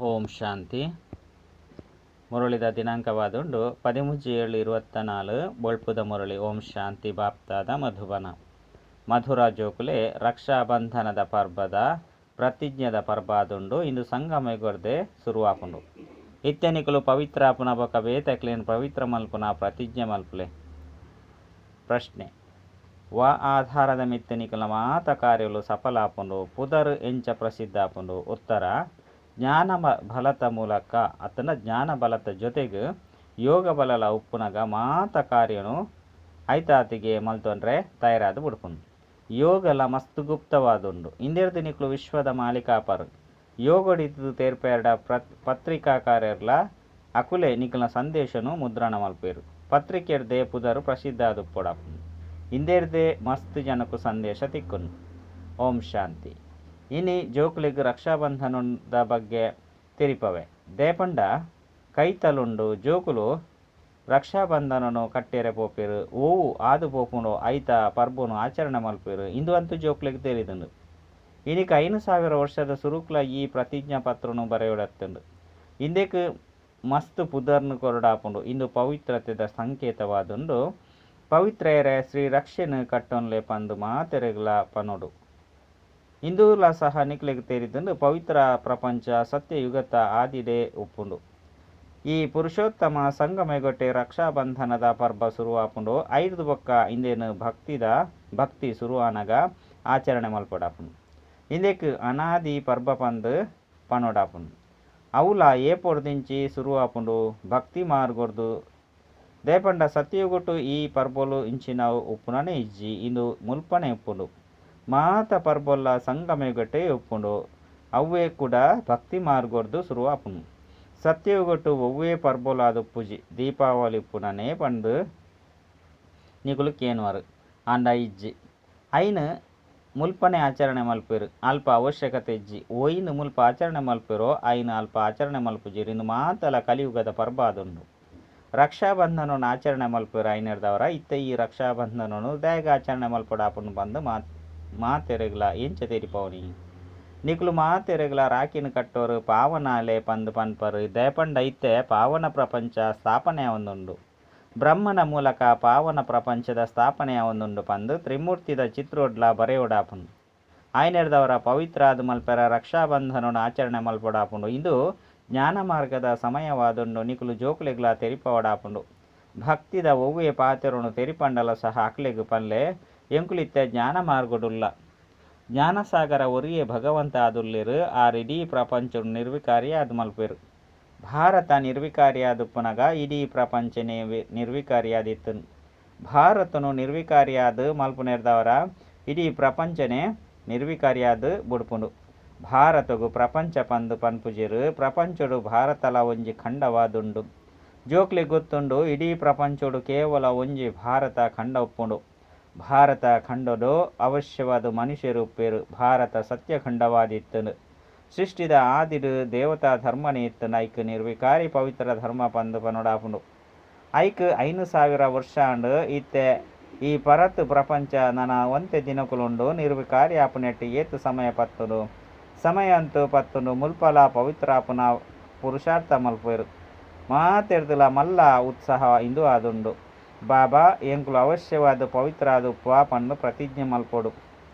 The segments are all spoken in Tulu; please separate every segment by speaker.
Speaker 1: ಓಂ ಶಾಂತಿ. ಮುರಳಿದ ದಿನಾಂಕವಾದುಂಡು 13/7/24. ಬೊಳ್ಪುದ ಮುರಳಿ. ಓಂ ಶಾಂತಿ. ಬಾಪ್ತಾದ, ಮಧುಬನ. ಮಧುರ ಜೋಕುಲೆ, ರಕ್ಷಾಬಂಧನದ ಪರ್ಬದ ಪ್ರತಿಜ್ಞೆದ ಪರ್ಬ ಆದುಂಡು. ಇಂದು ಸಂಗಮಯುಗರ್ದೆ ಶುರುವಾಪುಂಡು. ಇತ್ತೆನಿಕುಲು ಪವಿತ್ರ ಆಪುನ ಬೊಕ್ಕ ಬೇತಕ್ಲೆನ್ ಪವಿತ್ರ ಮಲ್ಪುನ ಪ್ರತಿಜ್ಞೆ ಮಲ್ಪುಲೆ. ಪ್ರಶ್ನೆ: ವಾ ಆಧಾರದ ಮಿತ್ತ್ ನಿಕಲ್ನ ಮಾತ ಕಾರ್ಯಲು ಸಫಲ ಆಪುಂಡು? ಪುದರ್ ಎಂಚ ಪ್ರಸಿದ್ಧ ಆಪುಂಡು? ಉತ್ತರ, ಜ್ಞಾನ ಬಲತ ಮೂಲಕ ಅತ್ತಂಡ ಜ್ಞಾನ ಬಲತ ಜೊತೆಗ್ ಯೋಗ ಬಲಲ ಉಪ್ಪುನಗ ಮಾತ ಕಾರ್ಯನು ಐತಾತಿಗೆ ಮಲ್ತೊನ್ರೆ ತಯಾರಾದ್ ಬುಡ್ಪುಂಡು. ಯೋಗಲ ಮಸ್ತ್ ಗುಪ್ತವಾದುಂಡು. ಇಂದೆರ್ದ್ ನಿಕುಲು ವಿಶ್ವದ ಮಾಲೀಕ ಆಪರ್. ಯೋಗಡಿತ್ತ್ದ್ ತೇರ್ಪೇರ್ಡ ಪತ್ರಿಕಾಕಾರೆರ್ಲಾ ಅಕುಲೇ ನಿಕಲ್ನ ಸಂದೇಶನು ಮುದ್ರಣ ಮಲ್ಪುವೆರ್. ಪತ್ರಿಕೆರ್ದೇ ಪುದರ್ ಪ್ರಸಿದ್ಧ ಆದುಪ್ಪೊಡಾಪುಂಡು. ಇಂದೆರ್ದೇ ಮಸ್ತ್ ಜನಕ್ ಸಂದೇಶ ತಿಕ್ಕುಂಡು. ಓಂ ಶಾಂತಿ. ಇನಿ ಜೋಕುಲೆಗ್ ರಕ್ಷಾಬಂಧನದ ಬಗ್ಗೆ ತೆರಿಪವೆ. ದೇಪಂಡ ಕೈತಲುಂಡು. ಜೋಕುಲು ರಕ್ಷಾಬಂಧನನು ಕಟ್ಟೆರೆ ಪೋಪೆರ್. ಓವು ಆದ್ ಪೋಪುಂಡೋ ಐತ ಪರ್ಬೊನು ಆಚರಣೆ ಮಲ್ಪುವೆರ್. ಇಂದು ಅಂತೂ ಜೋಕುಲೆಗ್ ತೆರಿದುಂಡು. ಇನಿಕ್ 5000 ವರ್ಷದ ಸುರುಕ್ಲ ಈ ಪ್ರತಿಜ್ಞಾ ಪತ್ರೊನು ಬರೆಯೊಡತ್ತುಂಡು. ಇಂದೆಕ್ ಮಸ್ತ್ ಪುದರ್ನ್ ಕೊರೊಡಾಪುಂಡು. ಇಂದು ಪವಿತ್ರತೆದ ಸಂಕೇತವಾದುಂಡು. ಪವಿತ್ರೆಯರೆ ಶ್ರೀ ರಕ್ಷೆನ್ ಕಟ್ಟೊನ್ಲೆ ಪಂದ್ ಮಾತೆರೆಗ್ಲಾ ಪನೊಡು. ಇಂದೂಲ ಸಹ ನಿಕ್ಲೆಗ್ ತೆರಿದುಂಡು, ಪವಿತ್ರ ಪ್ರಪಂಚ ಸತ್ಯಯುಗತ ಆದಿಡೇ ಉಪ್ಪುಂಡು. ಈ ಪುರುಷೋತ್ತಮ ಸಂಗಮಯುಗಟೆ ರಕ್ಷಾಬಂಧನದ ಪರ್ಬ ಸುರುವಾಪುಂಡು. ಐರ್ದ್ ಬೊಕ್ಕ ಇಂದೆನ್ ಭಕ್ತಿದ ಭಕ್ತಿ ಸುರು ಆನಗ ಆಚರಣೆ ಮಲ್ಪೊಡಾಪುಂಡು. ಇಂದೆಕ್ ಅನಾದಿ ಪರ್ಬ ಪಂದ್ ಪನೊಡಾಪುಂಡು. ಅವುಲ ಏಪೊರ್ದಿಂಚಿ ಸುರು ಆಪುಂಡು? ಭಕ್ತಿ ಮಾರ್ಗೊರ್ದು. ದಾಯೆ ಸತ್ಯಯುಗಟು ಈ ಪರ್ಬೊಲು ಇಂಚಿನವು ಉಪ್ಪುನನೇ ಇಜ್ಜಿ. ಇಂದು ಮುಲ್ಪನೆ ಉಪ್ಪುಂಡು. ಮಾತ ಪರ್ಬೊಲ್ಲ ಸಂಗಮಯುಗಟೇ ಉಪ್ಪುಂಡು. ಅವ್ವೇ ಕೂಡ ಭಕ್ತಿ ಮಾರ್ಗೊರ್ದು ಸುರು ಆಪುಂಡು. ಸತ್ಯಯುಗಟು ಒವ್ವೇ ಪರ್ಬೊಲು ಆದುಪ್ಪುಜಿ. ದೀಪಾವಳಿ ಉಪ್ಪುನನೇ ಪಂದ್ ನಿಕುಲು ಕೇನುವರ್. ಆಂಡ ಇಜ್ಜಿ. ಐನ್ ಮುಲ್ಪನೆ ಆಚರಣೆ ಮಲ್ಪುವೆರ್. ಅಲ್ಪ ಅವಶ್ಯಕತೆ ಇಜ್ಜಿ. ಒಯಿನ್ ಮುಲ್ಪ ಆಚರಣೆ ಮಲ್ಪುವೆರೋ ಐನ್ ಅಲ್ಪ ಆಚರಣೆ ಮಲ್ಪುಜೆರ್. ಇಂದು ಮಾತಲ ಕಲಿಯುಗದ ಪರ್ಬ ಆದುಂಡು. ರಕ್ಷಾಬಂಧನವನ್ನು ಆಚರಣೆ ಮಲ್ಪುವೆರ್. ಐನೆರ್ದವರ ಇತ್ತೆ ಈ ರಕ್ಷಾಬಂಧನವನ್ನು ದಾಯೆಗ್ ಆಚರಣೆ ಮಲ್ಪೊಡಾಪುಂಡು ಪಂದ್ ಮಾತೆರೆಗ್ಲಾ ಎಂಚ ತೆರಿಪಾವನಿ? ನಿಕುಲು ಮಾತೆರೆಗ್ಲಾ ರಾಖಿನ್ ಕಟ್ಟೋರು, ಪಾವನಾಲೆ ಪಂದ್ ಪನ್ಪರ್. ದಾಯೆಪಂಡ ಇತ್ತೆ ಪಾವನ ಪ್ರಪಂಚ ಸ್ಥಾಪನೆ ಆವೊಂದುಂಡು. ಬ್ರಹ್ಮನ ಮೂಲಕ ಪಾವನ ಪ್ರಪಂಚದ ಸ್ಥಾಪನೆ ಆವೊಂದುಂಡು ಪಂದ್ ತ್ರಿಮೂರ್ತಿದ ಚಿತ್ರೋಡ್ಲ ಬರೆಯೊಡಾಪುಂಡು. ಆಯನೆರ್ದವರ ಪವಿತ್ರ ಆದ್ ಮಲ್ಪೆರ ರಕ್ಷಾಬಂಧನವನ್ನು ಆಚರಣೆ ಮಲ್ಪೊಡಾಪುಂಡು. ಇಂದು ಜ್ಞಾನ ಮಾರ್ಗದ ಸಮಯವಾದುಂಡು. ನಿಕುಲು ಜೋಕುಲೆಗ್ಲಾ ತೆರಿಪಾವೊಡಾಪುಂಡು. ಭಕ್ತಿದ ಒವ್ವೇ ಪಾತೆರೊನು ತೆರಿಪಂಡಲ ಸಹ ಅಕ್ಲೆಗ್ ಪನ್ಲೆ, ಎಂಕುಲಿತ್ತೆ ಜ್ಞಾನ ಮಾರ್ಗಡುಲ್ಲ. ಜ್ಞಾನಸಾಗರ ಒರಿಯೇ ಭಗವಂತ ಆದುಲ್ಲೆರ್. ಆರ್ ಇಡೀ ಪ್ರಪಂಚೊನು ನಿರ್ವಿಕಾರಿ ಆದ್ ಮಲ್ಪುವೆರ್. ಭಾರತ ನಿರ್ವಿಕಾರಿ ಆದುಪ್ಪುನಗ ಇಡೀ ಪ್ರಪಂಚನೇ ನಿರ್ವಿಕಾರಿ ಆದಿತ್ತುಂಡು. ಭಾರತನು ನಿರ್ವಿಕಾರಿ ಆದ್ ಮಲ್ಪುನೆರ್ದವರ ಇಡೀ ಪ್ರಪಂಚನೇ ನಿರ್ವಿಕಾರಿ ಆದ್ ಬುಡ್ಪುಂಡು. ಭಾರತಗು ಪ್ರಪಂಚ ಪಂದ್ ಪನ್ಪುಜೆರ್. ಪ್ರಪಂಚೊಡು ಭಾರತಲ ಒಂಜಿ ಖಂಡವಾದುಂಡು. ಜೋಕ್ಲೆಗ್ ಗೊತ್ತುಂಡು, ಇಡೀ ಪ್ರಪಂಚೊಡು ಕೇವಲ ಒಂಜಿ ಭಾರತ ಖಂಡ ಉಪ್ಪುಂಡು. ಭಾರತ ಖಂಡೊಡು ಅವಶ್ಯವಾದ ಮನುಷ್ಯರು ಉಪ್ಪೇರು. ಭಾರತ ಸತ್ಯಖಂಡವಾದಿತ್ತುಂಡು. ಸೃಷ್ಟಿದ ಆದಿಡ್ ದೇವತಾ ಧರ್ಮನೇ ಇತ್ತುಂಡು. ಐಕ್ ನಿರ್ವಿಕಾರಿ ಪವಿತ್ರ ಧರ್ಮ ಪಂದ್ ಪನೊಡಾಪುಂಡು. ಐಕ್ 5000 ವರ್ಷ ಆಂಡ್. ಇತ್ತೆ ಈ ಪರತ್ ಪ್ರಪಂಚ ನನ ಒಂತೆ ದಿನಕುಲುಂಡು. ನಿರ್ವಿಕಾರಿ ಆಪುನೆಟ್ ಏತ್ ಸಮಯ ಪತ್ತುಂಡು? ಸಮಯ ಅಂತೂ ಪತ್ತುಂಡು. ಮುಲ್ಪಲ ಪವಿತ್ರ ಆಪುನ ಪುರುಷಾರ್ಥ ಮಲ್ಪುವೆರ್. ಮಾತೆರ್ದಲ ಮಲ್ಲ ಉತ್ಸಾಹ ಇಂದು ಆದುಂಡು. ಬಾಬಾ, ಎಂಕುಲು ಅವಶ್ಯವಾದ ಪವಿತ್ರ ಆದುಪ್ಪುವ ಪಂದ್ ಪ್ರತಿಜ್ಞೆ ಮಲ್ಪೊಡು.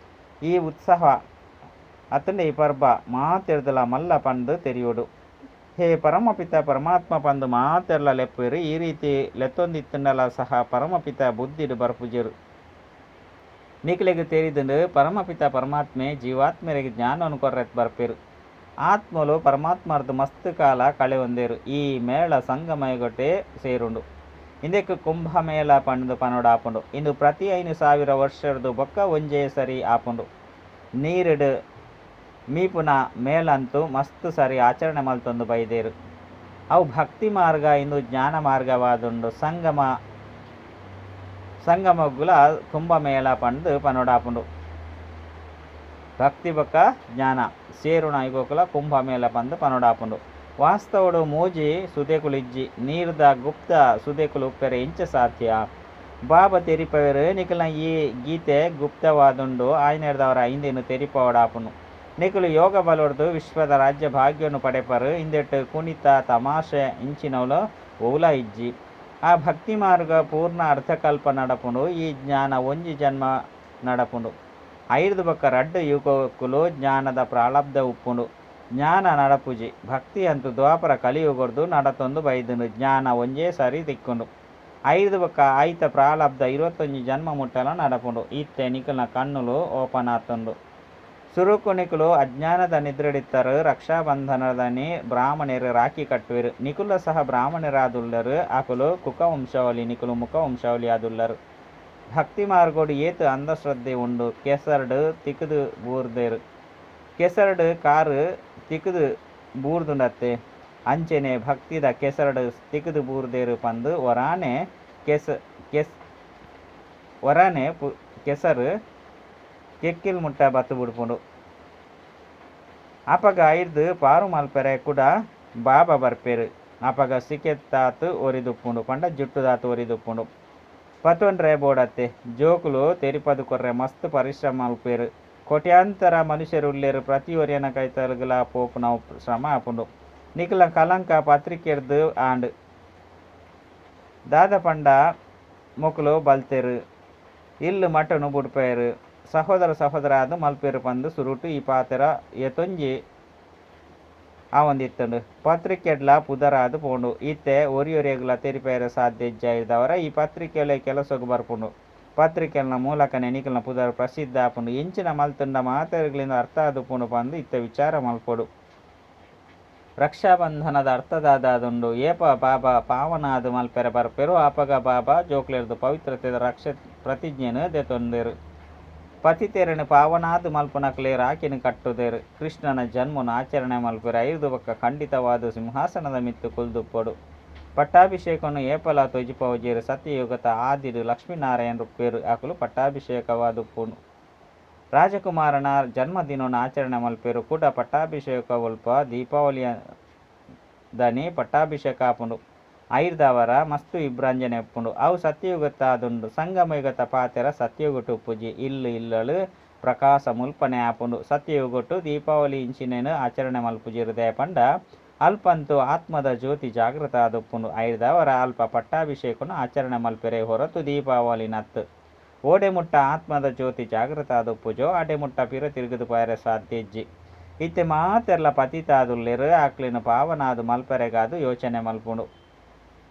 Speaker 1: ಈ ಉತ್ಸಾಹ ಅತ್ತಂಡ ಈ ಪರ್ಬ ಮಾತೆರ್ದಲ ಮಲ್ಲ ಪಂದ್ ತೆರಿಯೊಡು. ಹೇ ಪರಮಪಿತ ಪರಮಾತ್ಮ ಪಂದ್ ಮಾತೆರ್ಲ ಲೆಪ್ಪುವೆರ್. ಈ ರೀತಿ ಲೆತ್ತೊಂದಿತ್ತುಂಡಲ ಸಹ ಪರಮಪಿತ ಬುದ್ಧಿಡ್ ಬರ್ಪುಜೆರ್. ನಿಕಲೆಗ್ ತೆರಿದುಂಡು, ಪರಮಪಿತ ಪರಮಾತ್ಮೆ ಜೀವಾತ್ಮೆರೆಗ್ ಜ್ಞಾನವನ್ನು ಕೊರ್ರೆ ಬರ್ಪೆರ್. ಆತ್ಮಲು ಪರಮಾತ್ಮರ್ದ್ ಮಸ್ತ್ ಕಾಲ ಕಳೆಯೊಂದೆರ್. ಈ ಮೇಳ ಸಂಗಮಯುಗಟೇ ಸೇರುಂಡು. ಇಂದೆಕ್ ಕುಂಭಮೇಳ ಪಂದ್ ಪನೊಡಾಪುಂಡು. ಇಂದು ಪ್ರತಿ 5000 ವರ್ಷರ್ದ್ ಬೊಕ್ಕ ಒಂಜೇ ಸರಿ ಆಪುಂಡು. ನೀರುಡ್ ಮೀಪುನ ಮೇಳಂತೂ ಮಸ್ತ್ ಸಾರಿ ಆಚರಣೆ ಮಲ್ತೊಂದು ಬೈದೆರ್. ಅವು ಭಕ್ತಿ ಮಾರ್ಗ, ಇಂದು ಜ್ಞಾನ ಮಾರ್ಗವಾದುಂಡು. ಸಂಗಮ ಸಂಗಮಗುಲ ಕುಂಭಮೇಳ ಪಂದ್ ಪನೊಡಾಪುಂಡು. ಭಕ್ತಿ ಬೊಕ್ಕ ಜ್ಞಾನ ಸೇರುನ ಯುಗಕುಲ ಕುಂಭಮೇಳ ಪಂದ್ ಪನೊಡಾಪುಂಡು. ವಾಸ್ತವಡು ಮೂಜಿ ಸುದೆಕುಲು ಇಜ್ಜಿ. ನೀರ್ದ ಗುಪ್ತ ಸುದೆಕುಲು ಉಪ್ಪೆರೆ ಎಂಚ ಸಾಧ್ಯ? ಬಾಬಾ ತೆರಿಪವೆರ್, ನಿಕಲ್ನ ಈ ಗೀತೆ ಗುಪ್ತವಾದುಂಡು. ಆಯನೆರ್ದವರ ಇಂದೆನ್ ತೆರಿಪಾವೊಡಾಪುಂಡು. ನಿಕುಲು ಯೋಗ ಬಲೊಡ್ದು ವಿಶ್ವದ ರಾಜ್ಯ ಭಾಗ್ಯೊನು ಪಡೆಪರ್. ಇಂದೆಟ್ ಕುಣಿತ, ತಮಾಷೆ ಇಂಚಿನವುಲು ಒವ್ಲಾ ಇಜ್ಜಿ. ಆ ಭಕ್ತಿಮಾರ್ಗ ಪೂರ್ಣ ಅರ್ಧಕಲ್ಪ ನಡಪುಂಡು. ಈ ಜ್ಞಾನ ಒಂಜಿ ಜನ್ಮ ನಡಪುಂಡು. ಐಡ್ದ್ ಬೊಕ್ಕ ರಡ್ಡ್ ಯುಗೊಕುಲು ಜ್ಞಾನದ ಪ್ರಾಳಬ್ಧ ಉಪ್ಪುಂಡು. ಜ್ಞಾನ ನಡಪುಜಿ. ಭಕ್ತಿ ಅಂತೂ ದ್ವಾಪರ, ಕಲಿಯುಗೊಡ್ದು ನಡತೊಂದು ಬೈದ್ಂಡ್. ಜ್ಞಾನ ಒಂಜೇ ಸರಿ ತಿಕ್ಕುಂಡು. ಐಡ್ದ್ ಬೊಕ್ಕ ಆಯಿತ ಪ್ರಾಳಬ್ಧ ಇರುವತ್ತೊಂಜಿ ಜನ್ಮ ಮುಟ್ಟಲ ನಡಪುಂಡು. ಇತ್ತೆ ನಿಕಲ್ನ ಕಣ್ಣುಲು ಓಪನ್ ಆತುಂಡು. ಸುರುಕು ನಿಕುಲು ಅಜ್ಞಾನದ ನಿದ್ರೆಡಿತ್ತರ್. ರಕ್ಷಾಬಂಧನದನಿ ಬ್ರಾಹ್ಮಣೆರ್ ರಾಖಿ ಕಟ್ಟುವೆರ್. ನಿಕುಲ್ಲ ಸಹ ಬ್ರಾಹ್ಮಣೆರಾದುಲ್ಲರ್. ಅಕುಲು ಕುಕ ವಂಶಾವಳಿ, ನಿಕುಲು ಮುಕ ವಂಶಾವಳಿ ಆದುಲ್ಲರ್. ಭಕ್ತಿ ಮಾರ್ಗೊಡು ಏತ್ ಅಂಧಶ್ರದ್ಧೆ ಉಂಡು. ಕೆಸರ್ಡ್ ತಿಕ್ದ್ ಬೂರ್ದೆರ್. ಕೆಸರ್ಡ್ ಕಾರ್ ತಿಕ್ದ್ ಬೂರ್ದುಂಡತ್ತೆ. ಅಂಚೆನೆ ಭಕ್ತಿದ ಕೆಸರ್ಡ್ ತಿಕ್ದ್ ಬೂರ್ದೆರ್ ಪಂದ್ ಒರಾನೆ ಕೆಸ್ ಕೆಸ್ ಒರಾನೆ ಕೆಸರ್ ಕೆಕ್ಕಿಲ್ ಮುಟ್ಟ ಬತ್ತ್ ಬುಡ್ಪುಂಡು. ಅಪಗ ಐಡ್ದ್ ಪಾರು ಮಲ್ಪೆರೆ ಕುಡ ಬಾಬಾ ಬರ್ಪೆರ್. ಅಪಗ ಸಿಕೆತ್ತಾತ್ ಒರಿದುಪ್ಪುಂಡು ಪಂಡ ಜುಟ್ಟುದಾತ್ ಒರಿದುಪ್ಪುಂಡು. ಪತೊನ್ರೆ ಬೋಡತ್ತೆ. ಜೋಕುಲು ತೆರಿಪಾದ್ ಕೊರ್ರೆ ಮಸ್ತ್ ಪರಿಶ್ರಮ ಮಲ್ಪುವೆರ್. ಕೋಟ್ಯಾಂತರ ಮನುಷ್ಯೆರ್ ಉಲ್ಲೆರ್ ಪ್ರತಿಯೊರಿಯನ ಕೈತಲ್ ಗ್ ಲಾ ಪೋಪುನವು ಶ್ರಮ ಆಪುಂಡು. ನಿಕಲ್ನ ಕಳಂಕ ಪತ್ರಿಕೆಡ್ದ್ ಆಂಡ್. ದಾದ ಪಂಡ ಮೊಕುಲು ಬಲ್ತೆರ್. ಇಲ್ಲ್ ಮಠೊನು ಬುಡ್ಪಾಯೆರ್. ಸಹೋದರ ಸಹೋದರ ಆದ್ ಮಲ್ಪುವೆರ್ ಪಂದ್ ಸುರುಟು ಈ ಪಾತೆರ ಏತೊಂಜಿ ಆವೊಂದಿತ್ತ್ಂಡ್. ಪತ್ರಿಕೆಡ್ಲಾ ಪುದರಾದ್ ಪೋಂಡು. ಇತ್ತೆ ಒರಿಯೊರಿಯಗ್ಲಾ ತೆರಿಪಾಯೆರೆ ಸಾಧ್ಯ ಇಜ್ಜಿ ಐಡ್ದಾವರ ಈ ಪತ್ರಿಕೆಲೇ ಕೆಲಸೊಗು ಬರ್ಪುಂಡು. ಪತ್ರಿಕೆಲ್ನ ಮೂಲಕನೇ ನಿಕಲ್ನ ಪುದರ್ ಪ್ರಸಿದ್ಧ ಆಪುಂಡು. ಇಂಚಿನ ಮಲ್ತ್ಂಡ ಮಾತೆರೆಗ್ಲಾ ಇಂದು ಅರ್ಥ ಆದುಪ್ಪುಂಡು ಪಂದ್ ಇತ್ತೆ ವಿಚಾರ ಮಲ್ಪೊಡು. ರಕ್ಷಾಬಂಧನದ ಅರ್ಥ ದಾದಾದುಂಡು? ಏಪ ಬಾಬಾ ಪಾವನ ಆದ್ ಮಲ್ಪೆರೆ ಬರ್ಪೆರೋ ಅಪಗ ಬಾಬಾ ಜೋಕ್ಲೆರ್ದ್ ಪವಿತ್ರತೆದ ರಕ್ಷೆ ಪ್ರತಿಜ್ಞೆನ್ ದೆತೊನುವೆರ್. ಪತಿತೆರೆನ್ ಪಾವನಾದ್ ಮಲ್ಪುನಕುಲೇ ರಾಖಿನ್ ಕಟ್ಟುದೆರ್. ಕೃಷ್ಣನ ಜನ್ಮೊನು ಆಚರಣೆ ಮಲ್ಪುವೆರ್. ಐಡ್ದ್ ಬೊಕ್ಕ ಖಂಡಿತವಾದ್ ಸಿಂಹಾಸನದ ಮಿತ್ತ್ ಕುಲ್ದುಪ್ಪೊಡು. ಪಟ್ಟಾಭಿಷೇಕನ್ ಏಪಲಾ ತೋಜಿಪಾವುಜೆರ್. ಸತ್ಯಯುಗದ ಆದಿಡ್ ಲಕ್ಷ್ಮೀ-ನಾರಾಯಣೆರ್ ಉಪ್ಪುವೆರ್. ಅಕುಲು ಪಟ್ಟಾಭಿಷೇಕವಾದುಪ್ಪುನು. ರಾಜಕುಮಾರನ ಜನ್ಮದಿನೊನು ಆಚರಣೆ ಮಲ್ಪುವೆರ್. ಕುಡ ಪಟ್ಟಾಭಿಷೇಕ ಒಲ್ಪ? ದೀಪಾವಳಿದನಿ ಪಟ್ಟಾಭಿಷೇಕ ಆಪುಂಡು. ಐಡ್ದಾವರ ಮಸ್ತ್ ವಿಭ್ರಂಜನೆ ಉಪ್ಪುಂಡು. ಅವು ಸತ್ಯಯುಗತ್ತಾದುಂಡು. ಸಂಗಮಯುಗದ ಪಾತೆರ ಸತ್ಯಯುಗಟ್ ಉಪ್ಪುಜಿ. ಇಲ್ಲ್ ಇಲ್ಲಲ್ ಪ್ರಕಾಶ ಮುಲ್ಪನೇ ಆಪುಂಡು. ಸತ್ಯಯುಗೊಟು ದೀಪಾವಳಿ ಇಂಚಿನೆನ್ ಆಚರಣೆ ಮಲ್ಪುಜೆರ್ ದಾಯೆ ಪಂಡ ಅಲ್ಪಂತೂ ಆತ್ಮದ ಜ್ಯೋತಿ ಜಾಗೃತ ಆದುಪ್ಪುಂಡು. ಐಡ್ದಾವರ ಅಲ್ಪ ಪಟ್ಟಾಭಿಷೇಕನ್ ಆಚರಣೆ ಮಲ್ಪೆರೆ ಹೊರತು ದೀಪಾವಳಿನ್ ಅತ್ತ್. ಓಡೆ ಮುಟ್ಟ ಆತ್ಮದ ಜ್ಯೋತಿ ಜಾಗೃತ ಆದುಪ್ಪುಜೋ ಅಡೆ ಮುಟ್ಟ ಪಿರ ತಿರುಗುದು ಪೋಯೆರೆ ಸಾಧ್ಯ ಇಜ್ಜಿ. ಇತ್ತೆ ಮಾತೆರ್ಲಾ ಪತಿತ ಆದುಲ್ಲೆರ್. ಅಕ್ಲೆನ್ ಪಾವನಾದ್ ಮಲ್ಪೆರೆಗಾದ್ ಯೋಚನೆ ಮಲ್ಪುಂಡು.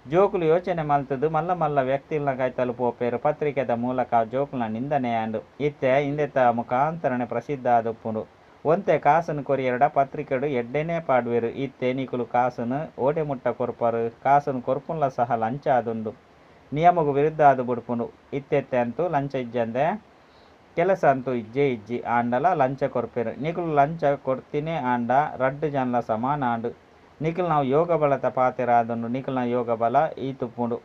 Speaker 1: ಜೋಕುಲು ಯೋಚನೆ ಮಲ್ತ್ದ್ ಮಲ್ಲ ಮಲ್ಲ ವ್ಯಕ್ತಿಲ್ನ ಕೈತಲ್ ಪೋಪೆರ್. ಪತ್ರಿಕೆದ ಮೂಲಕ ಜೋಕುಲ್ನ ನಿಂದನೆ ಆಂಡ್. ಇತ್ತೆ ಇಂದೆತ ಮುಖಾಂತರನೇ ಪ್ರಸಿದ್ಧ ಆದುಪ್ಪುಂಡು. ಒಂತೆ ಕಾಸ್ನ್ ಕೊರಿಯೆರ್ಡ ಪತ್ರಿಕೆಡ್ ಎಡ್ಡೆನೇ ಪಾಡುವೆರ್. ಇತ್ತೆ ನಿಕುಲು ಕಾಸ್ನ್ ಓಡೆ ಮುಟ್ಟ ಕೊರ್ಪರ್. ಕಾಸ್ನ್ ಕೊರ್ಪುನ್ಲ ಸಹ ಲಂಚ ಆದುಂಡು. ನಿಯಮೊಗು ವಿರುದ್ಧ ಆದ್ ಬುಡ್ಪುಂಡು. ಇತ್ತೆತ್ತೆ ಅಂತೂ ಲಂಚ ಇಜ್ಜಂದೆ ಕೆಲಸ ಅಂತೂ ಇಜ್ಜೇ ಇಜ್ಜಿ. ಆಂಡಲಾ ಲಂಚ ಕೊರ್ಪೆರ್. ನಿಕುಲು ಲಂಚ ಕೊರ್ತಿನೇ ಆಂಡ ರಡ್ಡ್ ಜನಲ ಸಮಾನ ಆಂಡ್. ನಿಕಲ್ನವು ಯೋಗ ಬಲತ ಪಾತೆರ ಆದುಂಡು. ನಿಕಲ್ನ ಯೋಗ ಬಲ ಈತ್ ಉಪ್ಪುಂಡು.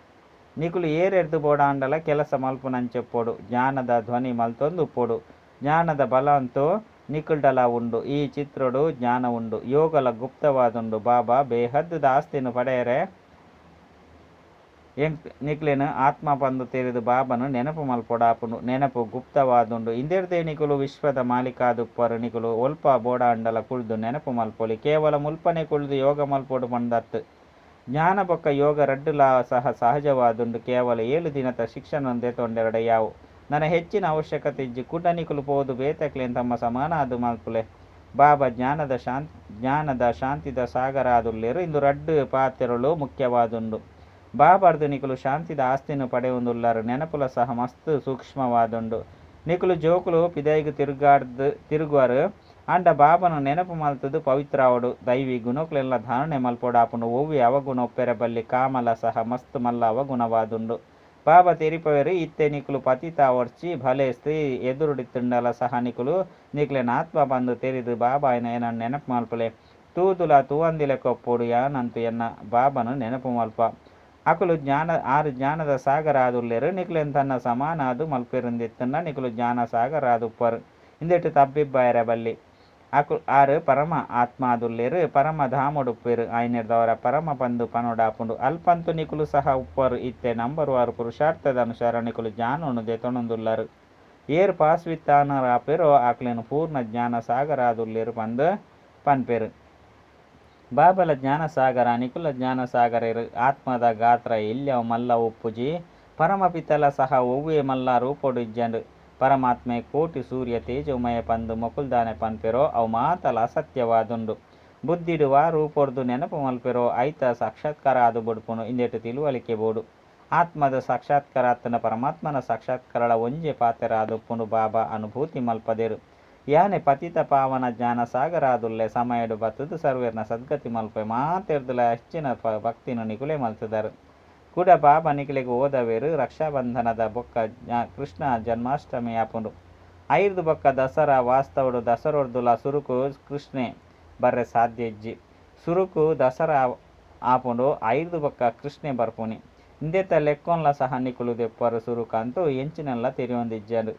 Speaker 1: ನಿಕುಲು ಏರೆರ್ದ್ ಬೋಡಾಂಡಲ ಕೆಲಸ ಮಲ್ಪುನಂಚ ಉಪ್ಪೊಡು. ಜ್ಞಾನದ ಧ್ವನಿ ಮಲ್ತೊಂದು ಉಪ್ಪೊಡು. ಜ್ಞಾನದ ಬಲ ಅಂತೂ ನಿಕಲ್ಡಲಾ ಉಂಡು. ಈ ಚಿತ್ರೊಡು ಜ್ಞಾನ ಉಂಡು. ಯೋಗಲ ಗುಪ್ತವಾದುಂಡು. ಬಾಬಾ ಬೇಹದ್ ದ ಆಸ್ತಿನ್ ಪಡೆಯೆರೆ ನಿಕ್ಲೆನ್ ಆತ್ಮ ಪಂದ್ ತೆರಿದ್ ಬಾಬಾನ ನೆನಪು ಮಲ್ಪೊಡಾಪುಂಡು. ನೆನಪು ಗುಪ್ತವಾದುಂಡು. ಇಂದೆರ್ದೇ ನಿಕುಲು ವಿಶ್ವದ ಮಾಲೀಕ ಆದುಪ್ಪರ್. ನಿಕುಲು ಒಲ್ಪ ಬೋಡಾಂಡಲ ಕುಲ್ದು ನೆನಪು ಮಲ್ಪೊಲಿ. ಕೇವಲ ಮುಲ್ಪನೇ ಕುಲ್ದು ಯೋಗ ಮಲ್ಪೊಡು ಪಂದ್ ಅತ್ತ್. ಜ್ಞಾನ ಬೊಕ್ಕ ಯೋಗ ರಡ್ಡ್ ಲಾ ಸಹ ಸಹಜವಾದುಂಡು. ಕೇವಲ ಏಳು ದಿನತ ಶಿಕ್ಷಣನ್ ದೆತೊಂಡೆರ್ಡ ಯಾವು. ನನ ಹೆಚ್ಚಿನ ಅವಶ್ಯಕತೆ ಇಜ್ಜಿ. ಕುಡ ನಿಕುಲು ಪೋದು ಬೇತೆಕ್ಲೆನ್ ತಮ್ಮ ಸಮಾನ ಆದ್ ಮಲ್ಪುಲೆ. ಬಾಬಾ ಜ್ಞಾನದ ಜ್ಞಾನದ ಶಾಂತಿದ ಸಾಗರ ಆದುಲ್ಲೆರ್. ಇಂದು ರಡ್ಡ್ ಪಾತೆರೊಲು ಮುಖ್ಯವಾದುಂಡು. ಬಾಬಾರ್ದ್ ನಿಕುಲು ಶಾಂತಿದ ಆಸ್ತಿನ್ ಪಡೆಯೊಂದುಲ್ಲರ್. ನೆನಪುಲ ಸಹ ಮಸ್ತ್ ಸೂಕ್ಷ್ಮವಾದುಂಡು. ನಿಕುಲು ಜೋಕುಲು ಪಿದಯಿಗ್ ತಿರುಗಾಡ್ದ್ ತಿರುಗುವರ್ ಆಂಡ ಬಾಬಾನ ನೆನಪು ಮಲ್ತ್ದ್ ಪವಿತ್ರ ಆವೊಡು. ದೈವಿ ಗುಣೊಕ್ಲೆನ್ಲ ಧಾರಣೆ ಮಲ್ಪೊಡಾಪುಂಡು. ಒವ್ವೇ ಅವಗುಣ ಉಪ್ಪೆರೆ ಬಲ್ಲಿ. ಕಾಮಲ ಸಹ ಮಸ್ತ್ ಮಲ್ಲ ಅವಗುಣವಾದುಂಡು. ಬಾಬಾ ತೆರಿಪಾವೆರ್ ಇತ್ತೆ ನಿಕುಲು ಪತಿತ ಆವೊಡ್ಚಿ. ಭಲೆ ಸ್ತ್ರೀ ಎದುರುಡಿತ್ತ್ಂಡಲ ಸಹ ನಿಕುಲು ನಿಕ್ಲೆನ್ ಆತ್ಮ ಪಂದ್ ತೆರಿದ್ ಬಾಬಾ ಎನನ್ ನೆನಪು ಮಲ್ಪುಲೆ. ತೂದುಲ ತೂವಂದಿಲೆಕ್ಕ ಉಪ್ಪೊಡು. ಯಾನಂತೂ ಎನ್ನ ಬಾಬಾನ ನೆನಪು ಮಲ್ಪ. ಅಕುಲು ಜ್ಞಾನ ಆರ್ ಜ್ಞಾನದ ಸಾಗರ ಆದುಲ್ಲೆರ್. ನಿಕ್ಲೆನ್ ತನ್ನ ಸಮಾನ ಆದ್ ಮಲ್ಪುವೆರ್ ನಿಕುಲು ಜ್ಞಾನ ಸಾಗರ ಆದುಪ್ಪರ್. ಇಂದೆಟ್ ತಬ್ಬಿಬ್ಬಾಯೆರೆ ಬಲ್ಲಿ. ಅಕು ಆರ್ ಪರಮ ಆತ್ಮ ಆದುಲ್ಲೆರ್. ಪರಮ ಧಾಮೊಡು ಉಪ್ಪುವೆರ್. ಆಯಿನೆಡ್ದಾವರ ಪರಮ ಪಂದ್ ಪನೊಡಾಪುಂಡು. ಅಲ್ಪಂತೂ ನಿಕುಲು ಸಹ ಉಪ್ಪರ್. ಇತ್ತೆ ನಂಬರ್ವಾರ್ ಪುರುಷಾರ್ಥದ ಅನುಸಾರ ನಿಕುಲು ಜ್ಞಾನೊನು ದೆತೊನೊಂದುಲ್ಲರ್. ಏರ್ ಪಾಸ್ ವಿತ್ ಆನರ್ ಆಪೆರೋ ಆಕ್ಲೆನ್ ಪೂರ್ಣ ಜ್ಞಾನ ಸಾಗರ ಆದುಲ್ಲೆರ್ ಪಂದ್ ಪನ್ಪೆರ್. ಬಾಬಲ ಜ್ಞಾನ ಸಾಗರ, ನಿಕುಲ್ಲ ಜ್ಞಾನ ಸಾಗರೆರ್. ಆತ್ಮದ ಗಾತ್ರ ಎಲ್ಯವು ಮಲ್ಲವು ಉಪ್ಪುಜಿ. ಪರಮಪಿತಲ ಸಹ ಒವ್ವೇ ಮಲ್ಲ ರೂಪೊಡು ಇಜ್ಜಂಡ್. ಪರಮಾತ್ಮೆ ಕೋಟಿ ಸೂರ್ಯ ತೇಜೋಮಯೆ ಪಂದ್ ಮೊಕುಲ್ ದಾನೆ ಪನ್ಪೆರೋ ಅವು ಮಾತಲ ಅಸತ್ಯವಾದುಂಡು. ಬುದ್ಧಿಡ್ ವಾ ರೂಪೊರ್ದು ನೆನಪು ಮಲ್ಪುವೆರೋ ಅಯಿತ ಸಾಕ್ಷಾತ್ಕಾರ ಆದ್ ಬುಡ್ಪುಂಡು ಇಂದೆಟ್ ತಿಳುವಳಿಕೆ ಬೋಡು. ಆತ್ಮದ ಸಾಕ್ಷಾತ್ಕಾರ ಅತ್ತ್ಂಡ ಪರಮಾತ್ಮನ ಸಾಕ್ಷಾತ್ಕಾರಲ ಒಂಜೇ ಪಾತೆರ ಆದುಪ್ಪುಂಡು ಬಾಬಾ ಅನುಭೂತಿ ಮಲ್ಪದೆರ್. ಯಾನೆ ಪತಿತ ಪಾವನ ಜ್ಞಾನ ಸಾಗರ ಆದುಲ್ಲೆ. ಸಮಯಡ್ ಬತ್ತ್ದ್ ಸರ್ವೆರ್ನ ಸದ್ಗತಿ ಮಲ್ಪುವೆ. ಮಾತೆರ್ದಲ ಹೆಚ್ಚಿನ ಭಕ್ತಿನ್ ನಿಕುಲೇ ಮಲ್ತ್ದರ್. ಕುಡ ಬಾಬಾ ನಿಕಲೆಗ್ ಓದಾವೆರ್. ರಕ್ಷಾಬಂಧನದ ಬೊಕ್ಕ ಕೃಷ್ಣ ಜನ್ಮಾಷ್ಟಮಿ ಆಪುಂಡು. ಐರ್ದ್ ಬೊಕ್ಕ ದಸರಾ. ವಾಸ್ತವಡ್ ದಸರೋರ್ದುಲ ಸುರುಕು ಕೃಷ್ಣೆ ಬರ್ರೆ ಸಾಧ್ಯ ಇಜ್ಜಿ. ಸುರುಕು ದಸರಾ ಆಪುಂಡು ಐರ್ದ್ ಬೊಕ್ಕ ಕೃಷ್ಣೆ ಬರ್ಪುನಿ. ಇಂದೆತ ಲೆಕ್ಕೊನ್ಲ ಸಹ ನಿಕುಲು ದೆಪ್ಪರು ಸುರುಕಂತೂ ಎಂಚಿನಲ ತೆರಿಯೊಂದಿಜ್ಜಂಡ್.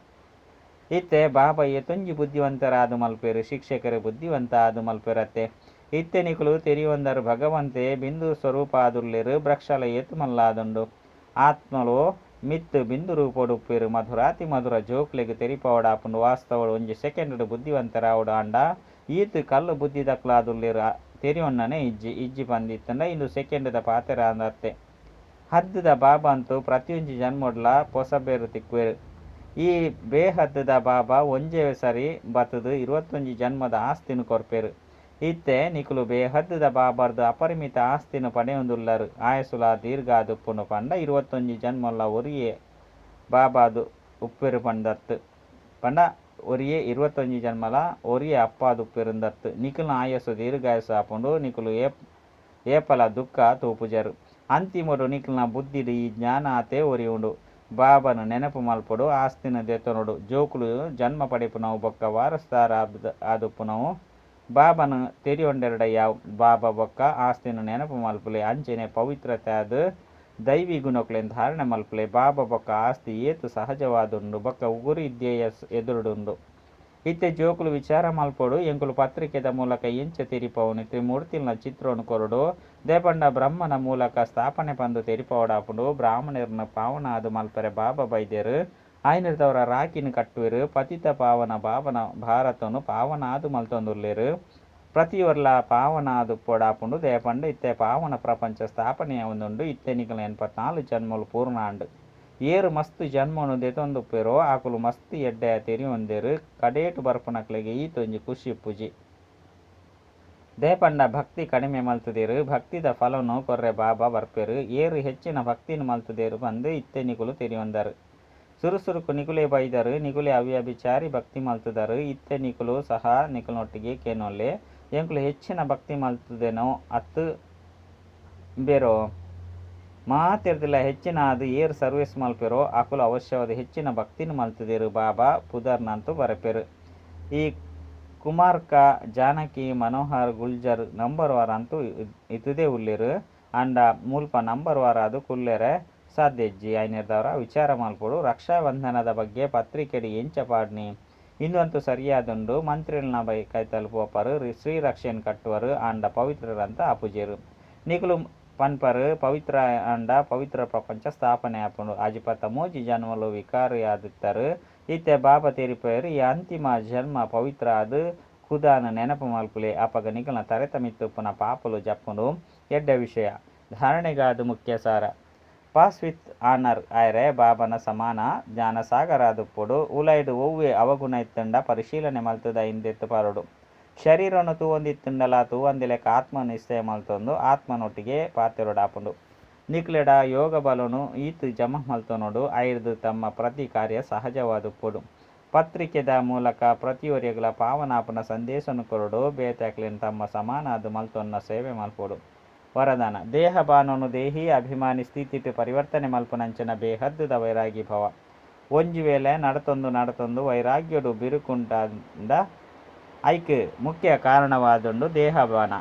Speaker 1: ಇತ್ತೆ ಬಾಬಾ ಏತೊಂಜಿ ಬುದ್ಧಿವಂತರಾದ್ ಮಲ್ಪೆರ್. ಶಿಕ್ಷಕರು ಬುದ್ಧಿವಂತ ಆದ್ ಮಲ್ಪೆರತ್ತೆ. ಇತ್ತೆ ನಿಕುಲು ತೆರಿಯೊಂದರ್ ಭಗವಂತೆ ಬಿಂದು ಸ್ವರೂಪ ಆದುಲ್ಲೆರ್. ವೃಕ್ಷಲ ಏತ್ ಮಲ್ಲಾದುಂಡು. ಆತ್ಮಲು ಮಿತ್ತ್ ಬಿಂದು ರೂಪೊಡು ಉಪ್ಪುವೆರ್. ಮಧುರಾತಿ ಮಧುರ ಜೋಕ್ಲೆಗ್ ತೆರಿಪಾವೊಡಾಪುಂಡು. ವಾಸ್ತವಡ್ ಒಂಜಿ ಸೆಕೆಂಡ್ ಡ್ ಬುದ್ಧಿವಂತರಾವೊಡು ಆಂಡ ಈತ್ ಕಲ್ಲು ಬುದ್ಧಿದಕ್ಲಾದುಲ್ಲೆರ್ ತೆರಿಯೊನ್ನನೇ ಇಜ್ಜಿ. ಇಜ್ಜಿ ಪಂದಿತ್ತುಂಡ ಇಂದು ಸೆಕೆಂಡ್ ದ ಪಾತೆರ ಅತ್ತೆ. ಹದ್ದುದ ಬಾಬಾ ಅಂತೂ ಪ್ರತಿಯೊಂಜಿ ಜನ್ಮಡ್ಲಾ ಪೊಸಬೆರ್ ತಿಕ್ಕುವೆರ್. ಈ ಬೇಹದ್ದುದ ಬಾಬಾ ಒಂಜೇ ಸರಿ ಬತ್ತುದು 21 ಜನ್ಮದ ಆಸ್ತಿನ್ ಕೊರ್ಪೆರ್. ಇತ್ತೆ ನಿಕುಲು ಬೇಹದ್ದುದ ಬಾಬಾರ್ದು ಅಪರಿಮಿತ ಆಸ್ತಿನ್ ಪಡೆಯೊಂದುಲ್ಲರ್. ಆಯಸುಲಾ ದೀರ್ಘ ಆದುಪ್ಪುಂಡು ಪಂಡ 21 ಜನ್ಮೊಲ್ಲ ಒರಿಯೇ ಬಾಬಾದು ಉಪ್ಪೆರ್ ಪಂದತ್ತು. ಪಂಡ ಒರಿಯೇ 21 ಜನ್ಮಲ ಒರಿಯೇ ಅಪ್ಪಾದುಪ್ಪೆರುಂದತ್ತು. ನಿಕುಲ್ನ ಆಯಸ್ಸು ದೀರ್ಘಾಯಸ್ಸು ಆಪುಂಡು. ನಿಕುಲು ಏಪಲ ದುಃಖ ತೂಪುಜರ್. ಅಂತಿಮೊಡು ನಿಕಲ್ನ ಬುದ್ಧಿಡ್ ಈ ಜ್ಞಾನ ಆತೇ ಒರಿಯುಂಡು. ಬಾಬಾನ ನೆನಪು ಮಲ್ಪೊಡು, ಆಸ್ತಿನ್ ದೆತೊನೊಡು. ಜೋಕುಲು ಜನ್ಮ ಪಡೆಪುನವು ಬೊಕ್ಕ ವಾರಸುದಾರ ಆದುಪ್ಪುನವು ಬಾಬಾನ ತೆರಿಯೊಂಡೆರ್ಡ ಯಾವು. ಬಾಬಾ ಬೊಕ್ಕ ಆಸ್ತಿನ್ ನೆನಪು ಮಲ್ಪುಲೆ. ಅಂಚೆನೆ ಪವಿತ್ರತೆ ಆದ್ ದೈವಿ ಗುಣಕ್ಲೆನ್ ಧಾರಣೆ ಮಲ್ಪುಲೆ. ಬಾಬಾ ಬೊಕ್ಕ ಆಸ್ತಿ ಏತ್ ಸಹಜವಾದುಂಡು ಬೊಕ್ಕ ಗುರಿ ಧ್ಯೇಯ ಎದುರುಡುಂಡು. ಇತ್ತೆ ಜೋಕುಲು ವಿಚಾರ ಮಲ್ಪೊಡು. ಎಂಕುಲು ಪತ್ರಿಕೆದ ಮೂಲಕ ಎಂಚ ತೆರಿಪಾವುನಿ. ತ್ರಿಮೂರ್ತಿಲ್ನ ಚಿತ್ರೊನು ಕೊರೊಡು. ದೇಪಂಡ ಬ್ರಹ್ಮನ ಮೂಲಕ ಸ್ಥಾಪನೆ ಪಂದ್ ತೆರಿಪಾವೊಡಾಪುಂಡು. ಬ್ರಾಹ್ಮಣೆರ್ನ ಪಾವನ ಆದ್ ಮಲ್ಪರೆ ಬಾಬಾ ಬೈದೆರ್. ಆಯಿನೆಡ್ದಾವರ ರಾಖಿನ್ ಕಟ್ಟುವೆರ್. ಪತಿತ ಪಾವನ ಬಾಬನ ಭಾರತನ್ ಪಾವನ ಆದ್ ಮಲ್ತೊಂದುಲ್ಲೆರ್. ಪ್ರತಿಯೊರ್ಲ ಪಾವನ ಆದ್ ಉಪ್ಪೊಡಾಪುಂಡು. ದಾಯೆ ಪಂಡ ಇತ್ತೆ ಪಾವನ ಪ್ರಪಂಚ ಸ್ಥಾಪನೆ ಆವೊಂದುಂಡು. ಇತ್ತೆ ನಿಕಲ್ನ 84 ಜನ್ಮಲು ಪೂರ್ಣ ಆಂಡ್. ಏರ್ ಮಸ್ತ್ ಜನ್ಮನು ದೆತೊಂದುಪ್ಪೆರೋ ಆಕುಲು ಮಸ್ತ್ ಎಡ್ಡೆ ತೆರಿಯೊಂದೆರ್. ಕಡೇಟ್ ಬರ್ಪುನಕ್ಲೆಗ್ ಈತೊಂಜಿ ಖುಷಿ ಇಪ್ಪುಜಿ. ದಾಯೆ ಪಂಡ ಭಕ್ತಿ ಕಡಿಮೆ ಮಲ್ತುದೆರ್. ಭಕ್ತಿದ ಫಲನ್ ಕೊರ್ರೆ ಬಾಬಾ ಬರ್ಪೆರ್. ಏರ್ ಹೆಚ್ಚಿನ ಭಕ್ತಿನ್ ಮಲ್ತುದೆರ್ ಪಂದ್ ಇತ್ತೆ ನಿಕುಲು ತೆರಿಯೊಂದರ್. ಸುರು ಸುರುಕು ನಿಕುಲೇ ಬೈದರ್. ನಿಕುಲೇ ಅವ್ಯಭಿಚಾರಿ ಭಕ್ತಿ ಮಲ್ತುದರ್. ಇತ್ತೆ ನಿಕುಲು ಸಹ ನಿಕಲ್ನೊಟ್ಟಿಗೆ ಕೇನೊನ್ಲೆ ಎಂಕುಲು ಹೆಚ್ಚಿನ ಭಕ್ತಿ ಮಲ್ತುದೆನೋ ಅತ್ತ್ ಇಂಬೆರೋ. ಮಾತೆರ್ದಲ ಹೆಚ್ಚಿನ ಆದ್ ಏರ್ ಸರ್ವಿಸ್ ಮಲ್ಪೆರೋ ಅಕುಲು ಅವಶ್ಯವಾದ್ ಹೆಚ್ಚಿನ ಭಕ್ತಿನ್ ಮಲ್ತುದೆರ್. ಬಾಬಾ ಪುದರ್ನಂತೂ ಬರೆಪೆರ್. ಈ ಕುಮಾರ್ಕ ಜಾನಕಿ ಮನೋಹರ್ ಗುಲ್ಜರ್ ನಂಬರ್ ವಾರ್ ಅಂತೂ ಇತುದೇ ಉಲ್ಲೆರ್. ಆಂಡ ಮುಲ್ಪ ನಂಬರ್ ವಾರ್ ಆದ್ ಕುಲ್ಲೆರೆ ಸಾಧ್ಯ ಇಜ್ಜಿ. ಐನೆರ್ದಾವರ ವಿಚಾರ ಮಲ್ಪೊಡು. ರಕ್ಷಾಬಂಧನದ ಬಗ್ಗೆ ಪತ್ರಿಕೆಡ್ ಎಂಚ ಪಾಡ್ನಿ. ಇಂದು ಅಂತೂ ಸರಿಯಾದುಂಡು. ಮಂತ್ರಿಲ್ನ ಬೈ ಕೈತಲ್ ಪೋಪರ್ ಶ್ರೀರಕ್ಷೆನ್ ಕಟ್ಟುವರ್ ಆಂಡ ಪವಿತ್ರರಂತ ಆಪುಜೆರ್. ನಿಕುಲು ಪನ್ಪರ್ ಪವಿತ್ರ ಆಂಡ ಪವಿತ್ರ ಪ್ರಪಂಚ ಸ್ಥಾಪನೆ ಆಪುಂಡು. ಅಜಿಪತ್ತ ಮೂಜಿ ಜನ್ಮಲು ವಿಕಾರಿ ಆದಿತ್ತರ್. ಇತ್ತೆ ಬಾಬಾ ತೆರಿಪಾಯೆರ್ ಈ ಅಂತಿಮ ಜನ್ಮ ಪವಿತ್ರ ಆದ್ ಖುದಾನ್ ನೆನಪು ಮಲ್ಪುಲೆ. ಅಪಗ ನಿಕಲ್ನ ತರೆತ ಮಿತ್ತ್ ಉಪ್ಪುನ ಪಾಪಲು ಜಪ್ಪುಂಡು. ಎಡ್ಡೆ ವಿಷಯ. ಧಾರಣೆಗಾದ್ ಮುಖ್ಯ ಸಾರ. ಪಾಸ್ ವಿತ್ ಆನರ್ ಆಯೆರೆ ಬಾಬನ ಸಮಾನ ಜ್ಞಾನಸಾಗರ ಆದುಪ್ಪೊಡು. ಉಲಯಿಡ್ ಒವ್ವೇ ಅವಗುಣ ಇತ್ತುಂಡ ಪರಿಶೀಲನೆ ಮಲ್ತುದ್ ಅಯಿನ್ ದೆತ್ತ್ ಪಾಡೊಡು. ಶರೀರನ್ ತೂವೊಂದಿತ್ತುಂಡಲ ತೂವಂದಿಲೆಕ್ಕ ಆತ್ಮ ನಿಶ್ಚಯ ಮಲ್ತೊಂದು ಆತ್ಮನೊಟ್ಟಿಗೆ ಪಾತೆರೊಡಾಪುಂಡು. ನಿಕ್ಲೆಡ ಯೋಗ ಬಲೊನು ಈತ್ ಜಮಾ ಮಲ್ತೊನೊಡು. ಐರ್ದ್ ತಮ್ಮ ಪ್ರತಿ ಕಾರ್ಯ ಸಹಜವಾದುಪ್ಪೊಡು. ಪತ್ರಿಕೆದ ಮೂಲಕ ಪ್ರತಿಯೊರಿಯಗ್ಲಾ ಪಾವನ ಆಪುನ ಸಂದೇಶನ್ ಕೊರೊಡು. ಬೇತೆಕ್ಲೆನ್ ತಮ್ಮ ಸಮಾನ ಆದ್ ಮಲ್ತೊನ್ನ ಸೇವೆ ಮಲ್ಪೊಡು. ವರದಾನ. ದೇಹ ಬಾನೊನು ದೇಹಿ ಅಭಿಮಾನಿ ಸ್ಥಿತಿಟ್ ಪರಿವರ್ತನೆ ಮಲ್ಪುನಂಚಿನ ಬೇಹದ್ದುದ ವೈರಾಗಿ ಭವ. ಒಂಜಿ ವೇಳೆ ನಡತೊಂದು ನಡತೊಂದು ವೈರಾಗ್ಯೊಡು ಬಿರುಕುಂಟಾಂಡ ಐಕ್ ಮುಖ್ಯ ಕಾರಣವಾದುಂಡು ದೇಹಬಾನ.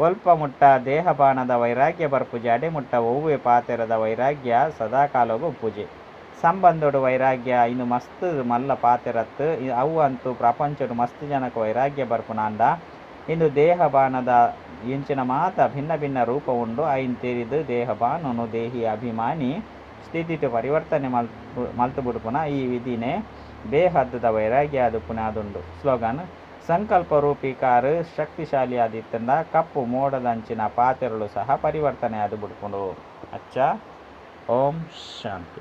Speaker 1: ಒಲ್ಪ ಮುಟ್ಟ ದೇಹಬಾನದ ವೈರಾಗ್ಯ ಬರ್ಪುಜಿ ಅಡೆ ಮುಟ್ಟ ಒವ್ವೇ ಪಾತೆರದ ವೈರಾಗ್ಯ ಸದಾಕಾಲೊಗು ಉಪ್ಪುಜಿ. ಸಂಬಂಧೊಡು ವೈರಾಗ್ಯ ಇಂದು ಮಸ್ತ್ ಮಲ್ಲ ಪಾತೆರತ್ತು. ಅವು ಅಂತೂ ಪ್ರಪಂಚೊಡು ಮಸ್ತ್ ಜನಕ್ ವೈರಾಗ್ಯ ಬರ್ಪುನಾಂಡ ಇಂದು ದೇಹಬಾನದ ಎಂಚಿನ ಮಾತ ಭಿನ್ನ ಭಿನ್ನ ರೂಪ ಉಂಡು ಐನ್ ತೆರಿದು ದೇಹಬಾನೊನು ದೇಹಿ ಅಭಿಮಾನಿ ಸ್ಥಿತಿಟ್ ಪರಿವರ್ತನೆ ಮಲ್ತ್ ಬುಡ್ಪುನ ಈ ವಿಧಿನೇ ಬೇಹದ್ದ ವೈರಾಗ್ಯ ಆದುಪ್ಪುನೆ ಆದುಂಡು. ಸ್ಲೋಗನ್, ಸಂಕಲ್ಪ ರೂಪಿ ಕಾರು ಶಕ್ತಿಶಾಲಿ ಆದಿತ್ತುಂಡ ಕಪ್ಪು ಮೋಡದಂಚಿನ ಪಾತೆರಲು ಸಹ ಪರಿವರ್ತನೆ ಆದ್ ಬುಡ್ಪುಂಡು. ಅಚ್ಚಾ. ಓಂ ಶಾಂತಿ.